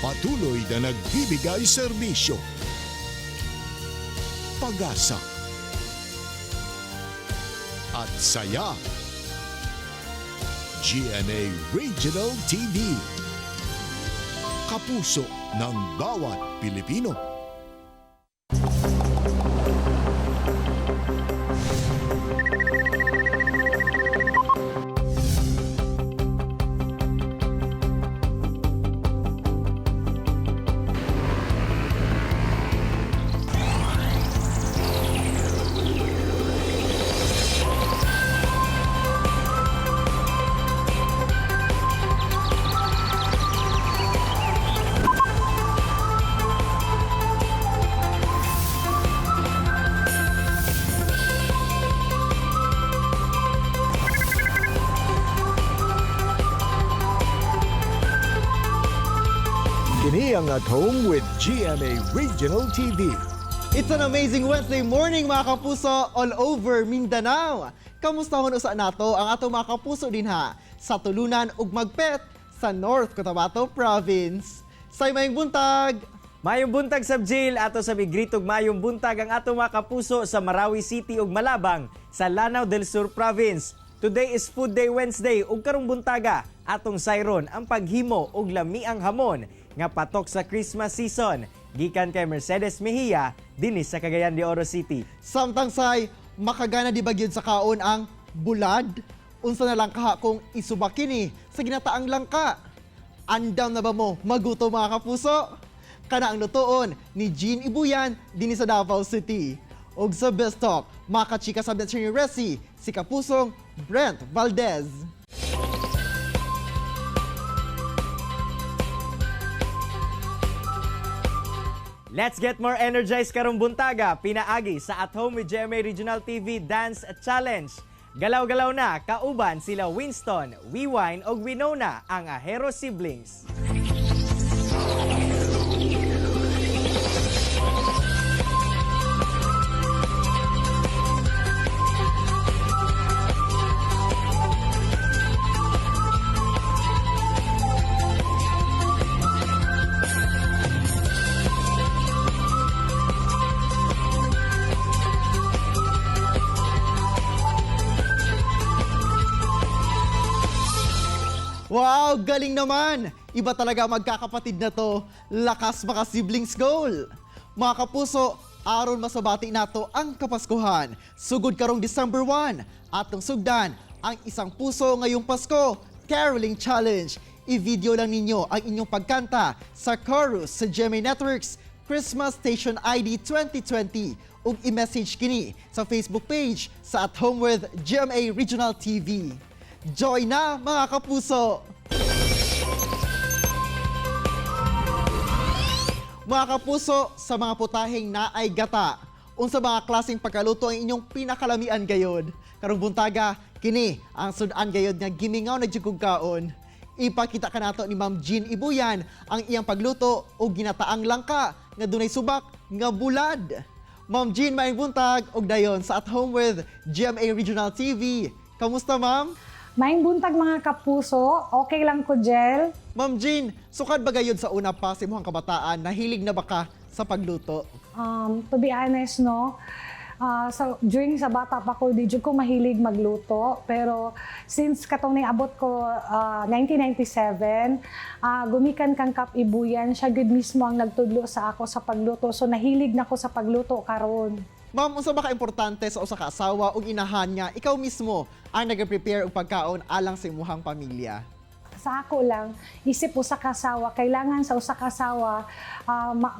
Patuloy na nagbibigay serbisyo, pag-asa, at saya. GMA Regional TV. Kapuso ng bawat Pilipino. Kini ang At Home with GMA Regional TV. It's an amazing Wednesday morning, mga kapuso, all over Mindanao. Kamusta hun usa nato ang ato mga kapuso dinha sa tulunan ug Magpet sa North Cotabato Province. Say maayong buntag. Mayong buntag sa jail ato sa migritog mayong buntag ang ato mga kapuso sa Marawi City ug Malabang sa Lanao del Sur Province. Today is Food Day Wednesday ug karong buntaga atong sayron ang paghimo og lamiang hamon nga patok sa Christmas season gikan kay Mercedes Mejia dinhi sa Cagayan de Oro City. Samtang say makagana di ba gyud sa kaon ang bulad? Unsa na lang kaha kung isubak kini sa ginataang langka? Andam na ba mo maguto, mga kapuso? Kana ang lutoon ni Jean Ibuyan dinhi sa Davao City. Og sa Best Talk, makachika sa ni Resi, si Kapusong Brent Valdez. Let's get more energized karong buntaga pinaagi sa At Home with GMA Regional TV Dance Challenge. Galaw-galaw na kauban sila Winston, Wiwine ug Winona, ang Ahero siblings. Wow, galing naman! Iba talaga magkakapatid na to. Lakas maka siblings goal. Mga kapuso, aron masabati nato ang Kapaskuhan. Sugod karong December 1, atong sugdan ang Isang Puso Ngayong Pasko Caroling Challenge. I-video lang ninyo ang inyong pagkanta sa chorus sa GMA Networks Christmas Station ID 2020 ug i-message kini sa Facebook page sa At Home with GMA Regional TV. Join na, mga kapuso! Mga kapuso, sa mga putaheng naay gata, unsa mga klaseng pagkaluto ang inyong pinakalamian gayod? Karong buntaga, kini ang sudan gayod nga gimingaw na jud kog kaon. Ipakita kanato ni Ma'am Jean Ibuyan ang iyang pagluto og ginataang langka nga dunay subak nga bulad. Ma'am Jean, maayong buntag og dayon sa At Home with GMA Regional TV. Kamusta, ma'am? Maayong buntag, mga kapuso, okay lang ko, Jel. Ma'am Jean, sukad ba gayod sa una pa sa imong kabataan, nahilig na ba ka sa pagluto? To be honest, no, so, during sa bata pa ko, di jud ko mahilig magluto. Pero since katong niabot ko 1997, gumikan kang Kap Ibuyan, siya gud mismo ang nagtudlo sa ako sa pagluto. So nahilig na ko sa pagluto karon. Ma'am, unsa ba ka-importante sa usa ka asawa ug inahan nga ikaw mismo ang nag-prepare og pagkaon alang sa imong pamilya? Sa ako lang, isip usa ka asawa, kailangan sa usa ka asawa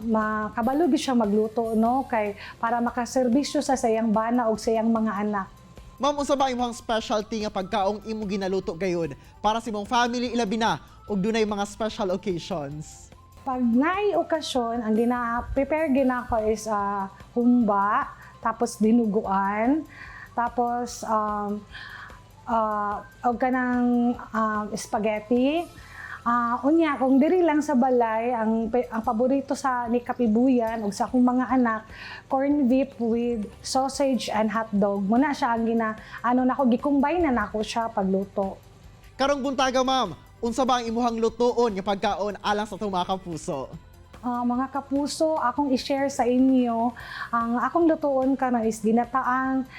makabalo gyud siya magluto, no, kay para makaserbisyo sa sayang bana og sayang mga anak. Ma'am, unsa ba imong specialty nga pagkaong imong ginaluto gayud para sa imong family, ilabi na og dunay mga special occasions? Pag naay okasyon, ang gina-prepare gina ko is humba, tapos dinuguan, tapos og kanang spaghetti. Unya, kung diri lang sa balay, ang paborito sa ni Kapibuyan ug sa akong mga anak, corn beef with sausage and hot dog. Muna siya ang gina ano nako, gi-combine na nako siya pagluto. Karong buntaga, ma'am, Unsa ba ang imuhang lutuon nga pagkaon alang sa atong mga kapuso? Mga kapuso, akong i-share sa inyo, ang akong lutuon karon is ginataang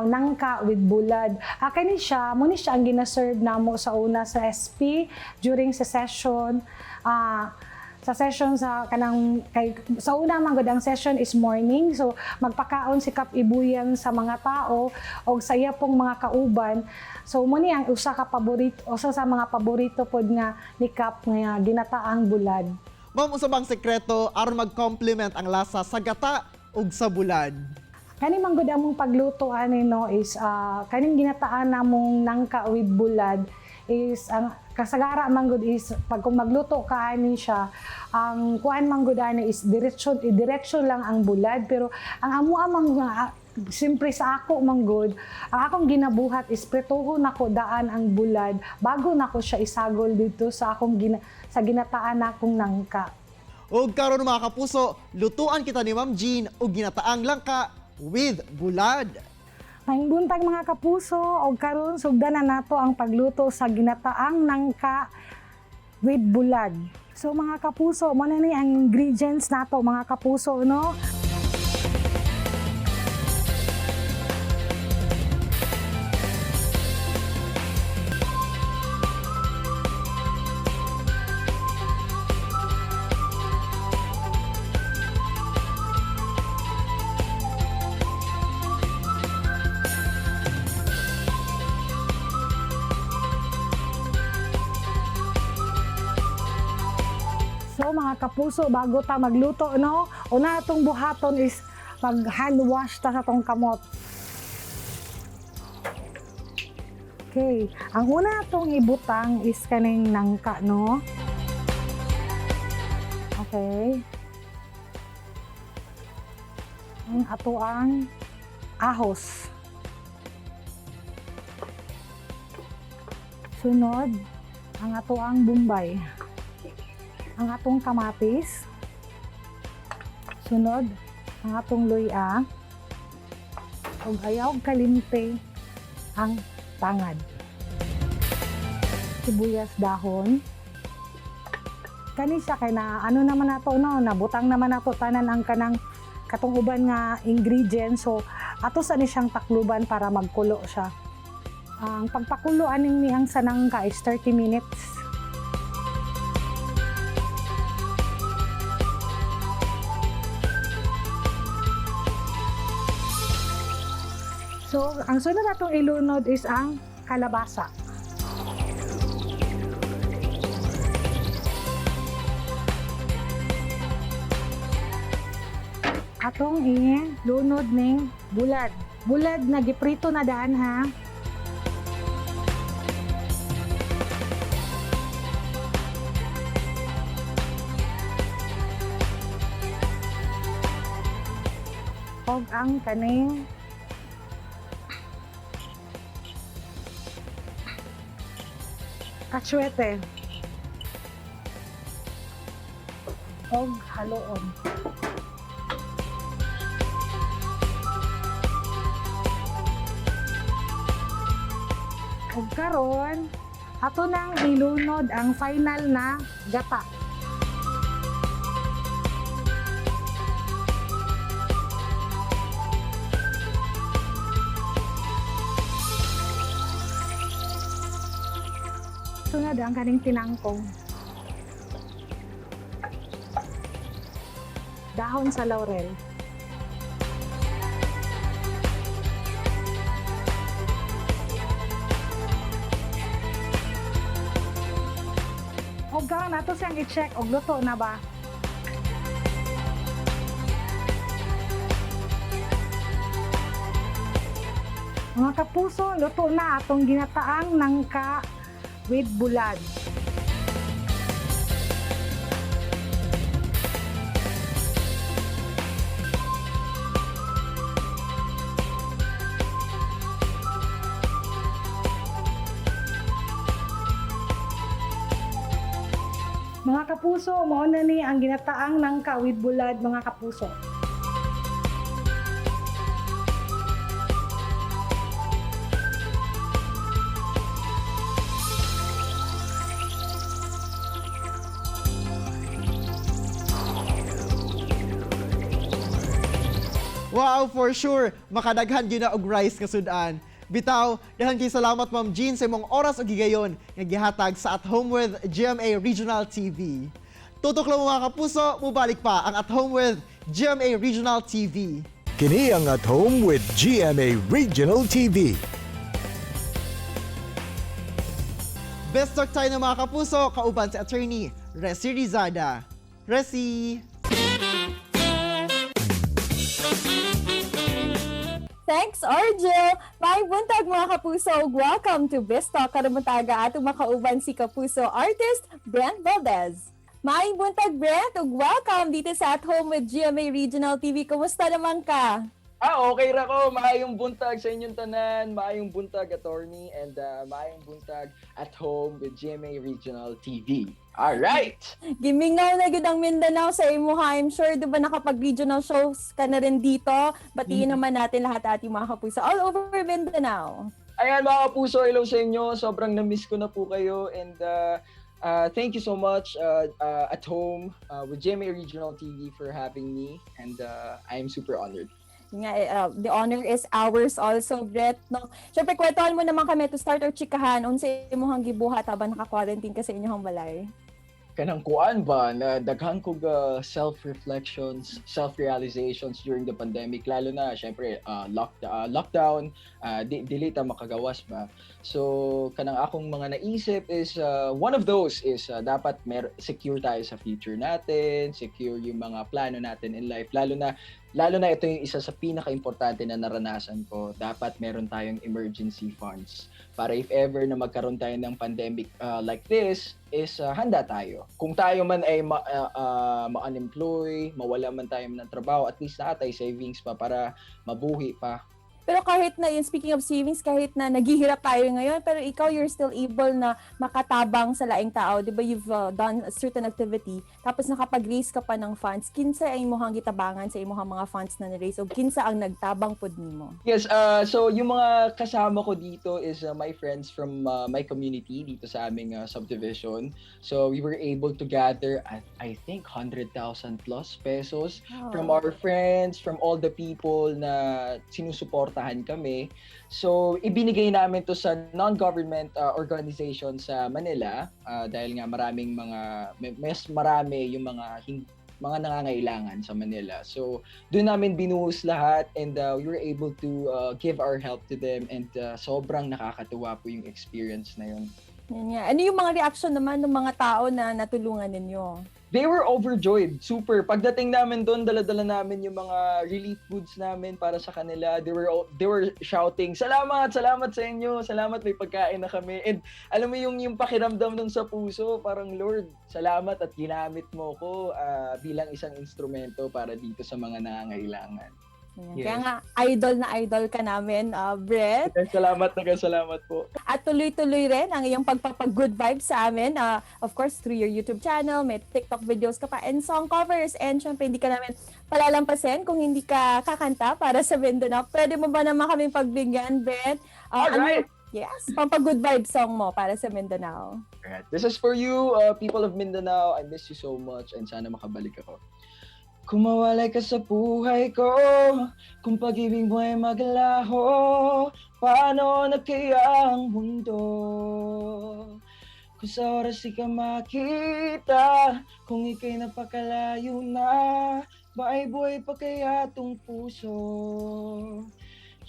nangka with bulad. Kani siya, mo ni siya ang gina-serve namo sa una sa SP during sa session. Sa session sa kanang kay sa una man gud ang session is morning, so magpakaon si Kap Ibuyan sa mga tao og sa iya pong mga kauban. So mo ni ang usa ka paborito, usa sa mga paborito pod nga ni Kap nga ginataang bulad. Ma'am, unsa bang sekreto aron mag-complement ang lasa sa gata ug sa bulad? Kani man gud among pagluto ani, no, is kaning ginataan namong nangka with bulad is ang kasagara man gud is pag kung magluto ka ani siya, ang kuan man gud ani is diretso diretso lang ang bulad, pero ang amo amang siyempre sa ako man gud, ang akong ginabuhat is prituhon nako daan ang bulad bago nako siya isagol dito sa akong sa ginataan nakong nangka. Ug karon, mga kapuso, lutuan kita ni Ma'am Jean og ginataang langka with bulad. Maayong buntag, mga kapuso, og karon sugdan na nato ang pagluto sa ginataang nangka with bulad. So mga kapuso, mo na ni ang ingredients nato, mga kapuso, no. So mga kapuso, bago ta magluto, no, una atong buhaton is mag hand wash ta sa atong kamot. Okay, ang una atong ibutang is kaning nangka, no. Okay. Ang ato ang ahos. Sunod, ang ato ang bombay, ang atong kamatis. Sunod, ang atong luya. Ug ayaw kalimte ang tangad. Sibuyas dahon. Kani siya kay na ano naman nato, no, nabutang naman nato tanan ang kanang katong uban nga ingredients. So ato sa ni siyang takluban para magkulo siya. Ang pagpakulo aning niyang sanangka is 30 minutes. So, ang sunod natong ilunod is ang kalabasa. Atong ilunod ning bulad. Bulad na giprito na daan ha. Og ang kaning atsuete. Og haloon. Ug karon, ato nang ilunod ang final na gata. Sunod ang kaning tinangkong. Dahon sa laurel. Og karon ato siyang i-check og luto na ba. Mga kapuso, luto na atong ginataang nangka with bulad. Mga kapuso, mao na ni ang ginataang nangka with bulad, mga kapuso. Wow, for sure, makadaghan gyud na og rice nga sudan. Bitaw, daghan kay salamat, Ma'am Jean, sa imong oras ug higayon nga gihatag sa At Home with GMA Regional TV. Tutok lang, mga kapuso, mubalik pa ang At Home with GMA Regional TV. Kini ang At Home with GMA Regional TV. Best talk tayo ng mga kapuso, kauban si Attorney Resi Rizada. Resi! Thanks, Argel! Maayong buntag, mga kapuso. Welcome to Bistalk. Karong buntaga atong makauban si kapuso artist Brent Valdez. Maayong buntag, Brent, ug welcome dito sa At Home with GMA Regional TV. Kumusta naman ka? Ah, okay ra ko. Maayong buntag sa inyong tanan. Maayong buntag, attorney. And maayong buntag, At Home with GMA Regional TV. All right! Gimingaw na gyud ang Mindanao sa imuha. I'm sure, di ba, nakapag-regional shows ka na rin dito? Batiin naman natin lahat ating mga kapuso all over Mindanao. Ayan, mga kapuso, hello sa inyo. Sobrang na-miss ko na po kayo. And thank you so much, At Home with GMA Regional TV, for having me. And I am super honored. Yun nga, eh, the honor is ours also, Brett. No? Siyempre, kwentuhan mo naman kami to start our chikahan. Unsa imong gibuhat habang naka-quarantine ka sa inyong balay? Kanang kuan ba na daghan kog self-reflections, self-realizations during the pandemic, lalo na syempre lockdown, dili ta makagawas ba. So kanang akong mga naisip is one of those is dapat secure tayo sa future natin, secure yung mga plano natin in life, lalo na ito yung isa sa pinaka-importante na naranasan ko: dapat meron tayong emergency funds para if ever na magkaroon tayo ng pandemic like this is handa tayo. Kung tayo man ay ma-unemploy, mawala man tayo ng trabaho, at least naa tay savings pa para mabuhi pa. Pero kahit na yun, speaking of savings, kahit na naghihirap tayo ngayon, pero ikaw, you're still able na makatabang sa laing tao. Di ba, you've done a certain activity, tapos nakapag-raise ka pa ng funds. Kinsa ang imong gitabangan sa imong mga funds na na-raise o kinsa ang nagtabang pud nimo? Yes, so yung mga kasama ko dito is my friends from my community dito sa aming subdivision. So we were able to gather at, I think, 100,000 plus pesos from our friends, from all the people na sinusuportahan kami. So, ibinigay namin to sa non-government organization sa Manila dahil nga maraming mga mas marami yung mga nangangailangan sa Manila. So, doon namin binuhos lahat and we were able to give our help to them and sobrang nakakatuwa po yung experience na yun. Yun nga. Ano yung mga reaction naman ng mga tao na natulungan ninyo? They were overjoyed. Super. Pagdating namin doon, dala-dala namin yung mga relief goods namin para sa kanila. They were shouting, "Salamat, salamat sa inyo. Salamat, may pagkain na kami." And alam mo yung pakiramdam nun sa puso, parang, "Lord, salamat at ginamit mo ko bilang isang instrumento para dito sa mga nangangailangan." Ayan. Yes. Kaya nga, idol na idol ka namin, Brett. Salamat na salamat po. At tuloy-tuloy rin ang iyong pagpapag-good vibes sa amin. Of course, through your YouTube channel, may TikTok videos ka pa, and song covers. And syempre, hindi ka namin palalampasin kung hindi ka kakanta para sa Mindanao. Pwede mo ba naman kaming pagbigyan, Brett? Alright! Yes, pampag-good vibe song mo para sa Mindanao. Alright. This is for you, people of Mindanao. I miss you so much and sana makabalik ako. Kung mawalay ka sa buhay ko, kung pag-ibig mo ay maglaho, paano na kaya ang mundo? Kung sa oras di ka makita, kung ika'y napakalayo na, ba ay buhay pa kaya tong puso?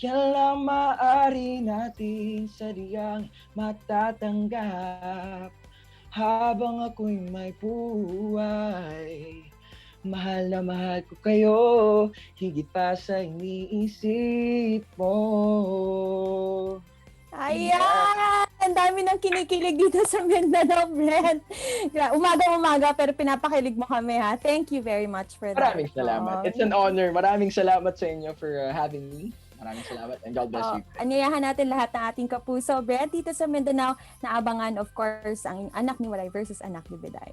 Yan lang maaari natin sadyang matatanggap habang ako'y may buhay. Mahal na mahal ko kayo, higit pa sa iniisip mo. Ayan! Ang dami ng kinikilig dito sa Mindanao, Brent. Umaga-umaga, pero pinapakilig mo kami, ha? Thank you very much for that. Maraming salamat. It's an honor. Maraming salamat sa inyo for having me. Maraming salamat and God bless Oh, you. anyayahan natin lahat ng ating kapuso, Brent, dito sa Mindanao, na abangan, of course, ang Anak ni Waray versus Anak ni Biday.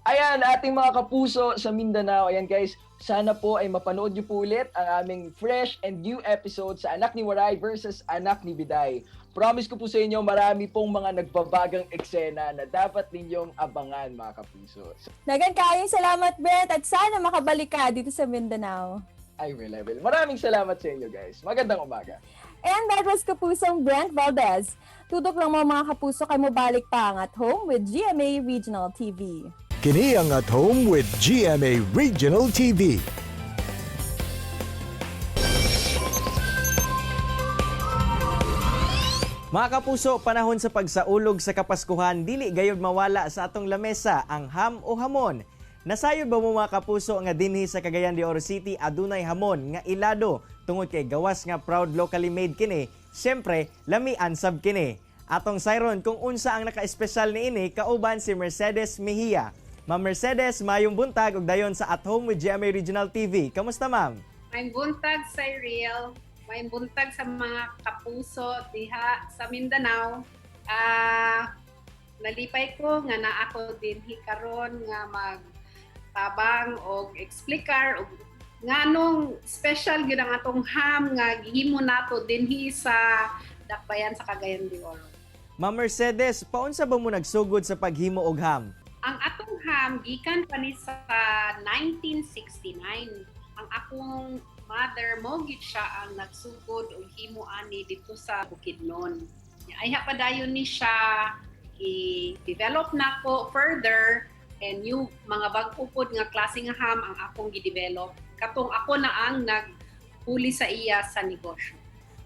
Ayan, ating mga kapuso sa Mindanao. Ayan guys, sana po ay mapanood niyo po ulit ang aming fresh and new episode sa Anak ni Waray versus Anak ni Biday. Promise ko po sa inyo, marami pong mga nagbabagang eksena na dapat ninyong abangan, mga kapuso. Dagan kaayong salamat, Brent, at sana makabalik ka dito sa Mindanao. I will, I will. Maraming salamat sa inyo, guys. Magandang umaga. And that was Kapusong Brent Valdez. Tutok lang mo, mga kapuso, kay mobalik pa ang At Home with GMA Regional TV. Kini ang At Home with GMA Regional TV. Mga kapuso, panahon sa pagsaulog sa Kapaskuhan, dili gayud mawala sa atong lamesa ang ham o hamon. Nasayod ba mo, mga kapuso, nga dinhi sa Cagayan de Oro City adunay hamon nga ilado tungod kay gawas nga proud locally made kini, syempre lamian sab kini. Atong sayron kung unsa ang naka-espesyal niini kauban si Mercedes Mejia. Ma'am Mercedes, mayong buntag ug dayon sa At Home with GMA Regional TV. Kamusta, ma'am? May buntag, Cyril. May buntag sa mga kapuso diha sa Mindanao. Nalipay ko nga naa ko dinhi karon nga magtabang og explikar og nganong special gyud ang atong ham nga gihimo nato dinhi sa Dakbayan sa Cagayan de Oro. Ma'am Mercedes, paunsa ba mo nagsugod sa paghimo og ham? Ang atong ham gikan pa ni sa 1969. Ang akong mother mo gyud siya ang nagsugod og himo ani dito sa Bukidnon. Ay pa dayon ni siya i-develop nako further and new mga bag-o pod nga klase nga ham ang akong gi-develop. Katong ako na ang naghuli sa iya sa negosyo.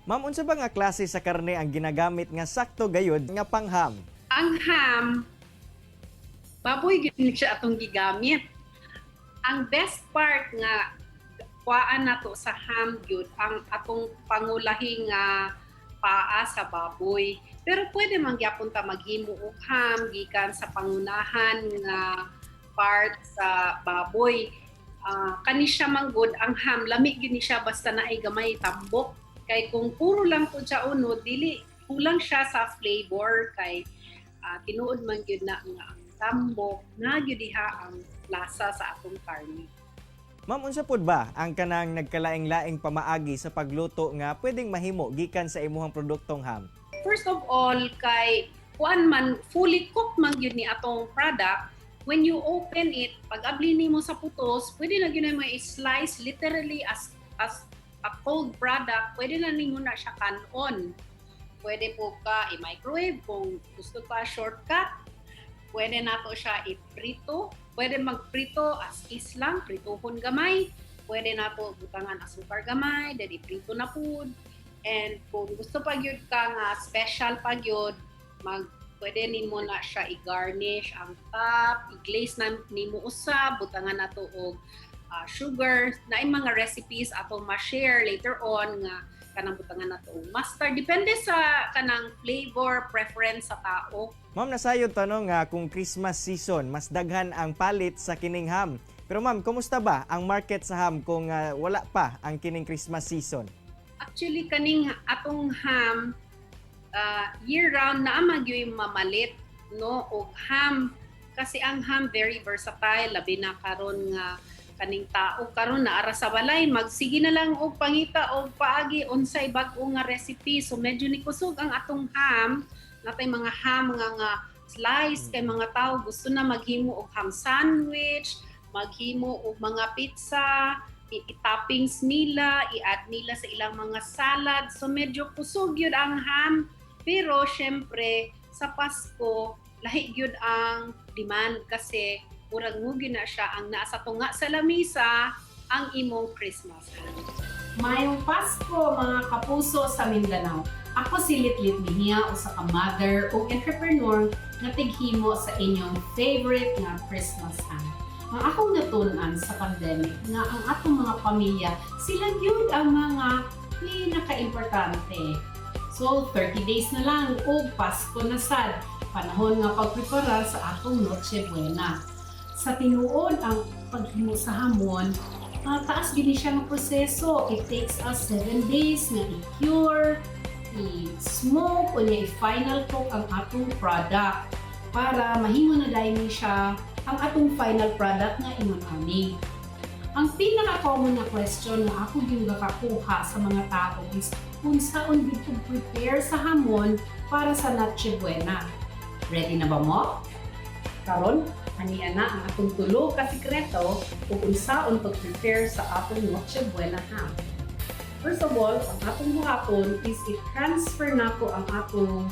Ma'am, unsa ba nga klase sa karne ang ginagamit nga sakto gayud nga pangham? Ang ham, baboy gyud ni siya atong gigamit. Ang best part nga kuhaan nato sa ham gyud ang atong pangulahi nga paa sa baboy. Pero pwede man gyapon ta maghimo og ham gikan sa pangunahan nga part sa baboy. Kani siya man gud ang ham, lami gyud ni siya basta naay gamay tambok. Kay kung puro lang pud siya unod, dili kulang siya sa flavor kay tinuod man gyud na nga ang tambok na gyud diha ang lasa sa atong karne. Ma'am, unsa pud ba ang kanang nagkalaing-laing pamaagi sa pagluto nga pwedeng mahimo gikan sa imuhang produktong ham? First of all, kay kuan man fully cooked man gyud ni atong product, when you open it, pag abli nimo sa putos, pwede na gyud mo i-slice literally as a cold product, pwede na nimo na siya kanon. Pwede po ka i-microwave kung gusto pa shortcut. Pwede nato siya iprito. Pwede magprito as is lang, prituhon gamay. Pwede nato butangan asukar gamay, then iprito na pud. And kung gusto pa gyud ka nga special pa gyud, mag pwede nimo na siya i-garnish ang top, i-glaze na nimo usab, butangan nato og sugar. Naay mga recipes atong ma-share later on nga kanang butangan nato og mustard, depende sa kanang flavor preference sa tao. Ma'am, nasayod tanong nga kung Christmas season, mas daghan ang palit sa kining ham. Pero ma'am, kumusta ba ang market sa ham kung wala pa ang kining Christmas season? Actually, kaning atong ham, year round naa man gyud mamalit, no, og ham kasi ang ham very versatile, labi na karon nga kaning tao karon na ara sa balay, magsige na lang og pangita og paagi unsay bag-o nga recipe. So medyo ni kusog ang atong ham, natay mga ham nga slice kay mga tao gusto na maghimo og ham sandwich, maghimo og mga pizza, i-toppings nila, i-add nila sa ilang mga salad. So medyo kusog yun ang ham. Pero syempre, sa Pasko, lahi gyud ang demand kasi murag mugi na siya ang naa sa tunga sa lamisa ang imong Christmas ham. Mayong Pasko, mga kapuso sa Mindanao. Ako si Litlit Mejia, usa ka mother o entrepreneur nga tighimo sa inyong favorite nga Christmas ham. Ang akong natun-an sa pandemic nga ang atong mga pamilya, sila gyud ang mga pinaka-importante. So 30 days na lang og Pasko na sad, panahon nga pagpreparar sa atong Noche Buena. Sa tinuod, ang paghimo sa hamon, taas gini siya nga proseso. It takes us 7 days nga i-cure, i-smoke, o niya i-final cook ang atong product para mahimo na dayon ni siya ang atong final product nga ingon ani. Ang pinaka-common na question nga ako gyud nakakuha sa mga tao is unsaon gyud kog prepare sa hamon para sa Noche Buena. Ready na ba mo? Karon, ania na ang atong tulo ka sikreto ug unsaon pag-prepare sa atong Noche Buena ham. First of all, ang atong buhaton is i-transfer nato ang atong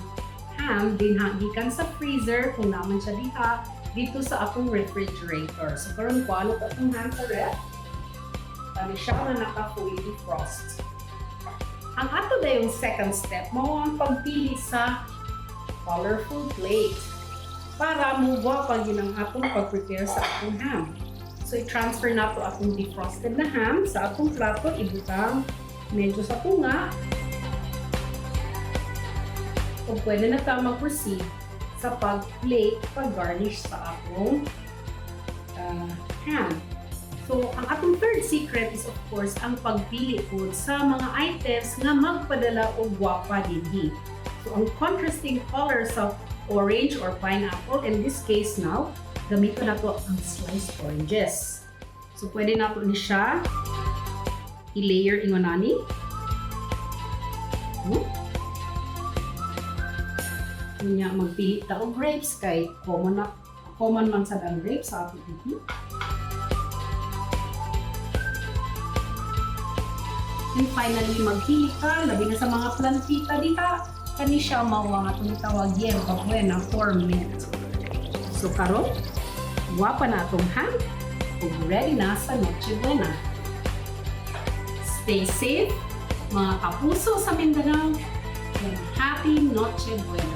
ham dinha gikan sa freezer, kung naa man siya diha, dito sa atong refrigerator. So karon ko ano atong ham sa ref. Kani siya nga naka fully defrost. Ang ato dayong second step mao ang pagpili sa colorful plate para muwa pa gyud ang atong pag-prepare sa atong ham. So i-transfer nato atong defrosted na ham sa atong plato, ibutang medyo sa tunga. O pwede na ta mag-proceed sa pag-plate, pag-garnish sa atong ham. So, ang atong third secret is, of course, ang pagpili po sa mga items nga magpadala og gwapa dinhi. So, ang contrasting colors of orange or pineapple, in this case now, gamiton nato ang sliced oranges. So, pwede nato ni siya i-layer ingon ani. Unya magpili ta og grapes kay common na common man sad ang grapes sa ato dito. And finally, magpili ka, labi na sa mga plantita diha, kani siya mao ang atong tawag yerba buena or mint. So karon, gwapa na atong ham ug ready na sa Noche Buena. Stay safe, mga kapuso sa Mindanao, and happy Noche Buena.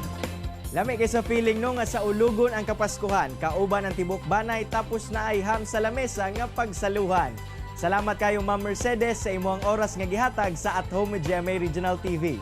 Lami kay sa feeling no nga saulugon ang Kapaskuhan, kauban ang tibok banay, tapos naay ham sa lamesa nga pagsaluhan. Salamat kayo, Ma'am Mercedes, sa imong oras nga gihatag sa At Home with GMA Regional TV.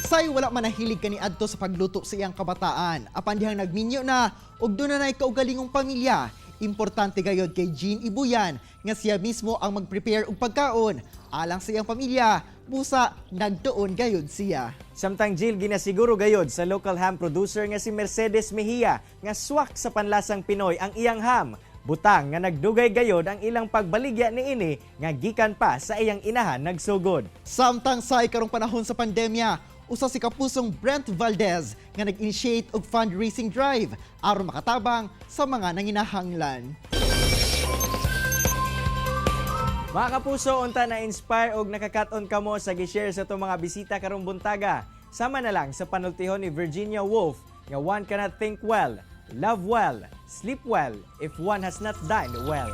Say wala man nahilig kaniadto sa pagluto sa iyang kabataan. Apan dihang nagminyo na ug duna nay kaugalingong pamilya. Importante gayod kay Jean Ibuyan nga siya mismo ang mag-prepare og pagkaon alang sa iyang pamilya. Busa nagtuon gayod siya. Samtang Jill, ginasiguro gayod sa local ham producer nga si Mercedes Mejia nga swak sa panlasang Pinoy ang iyang ham. Butang nga nagdugay gayod ang ilang pagbaligya niini nga gikan pa sa iyang inahan nagsugod. Samtang say karong panahon sa pandemya, usa si kapusong Brent Valdez nga nag-initiate og fundraising drive aron makatabang sa mga nanginahanglan. Mga kapuso, unta na inspire og nakakat-on kamo sa gi-share sa atong mga bisita karong buntaga. Sama na lang sa panultihon ni Virginia Woolf nga one cannot think well, love well, sleep well if one has not dined well.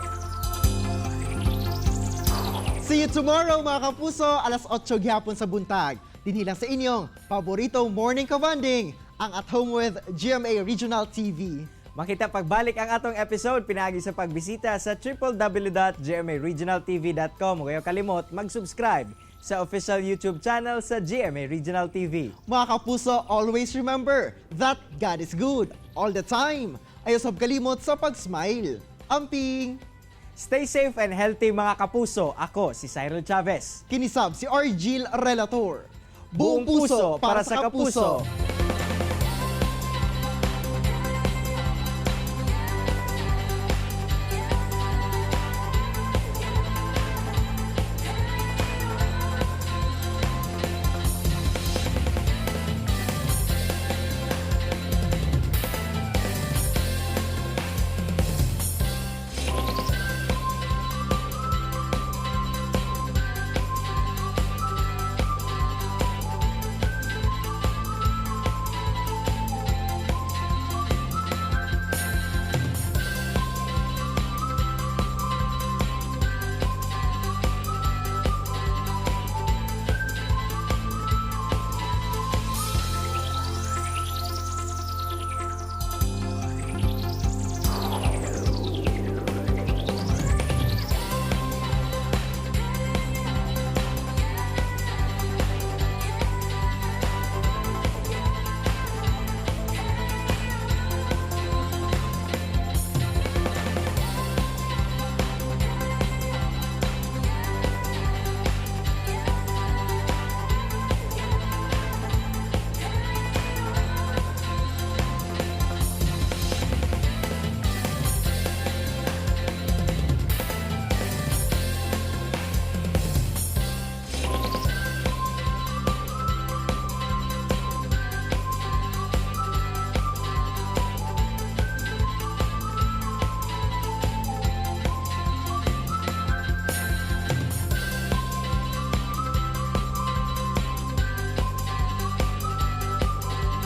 See you tomorrow, mga kapuso, alas 8 gihapon sa buntag. Dinhi lang sa inyong paboritong morning kabanding, ang At Home with GMA Regional TV. Makita pagbalik ang atong episode pinaagi sa pagbisita sa www.gmaregionaltv.com. Huwag kayo kalimot mag-subscribe sa official YouTube channel sa GMA Regional TV. Mga kapuso, always remember that God is good all the time. Ayaw sab kalimot sa pag-smile. Amping! Stay safe and healthy, mga kapuso. Ako si Cyril Chavez. Kini sab si Argil Relator. Buong puso para sa kapuso.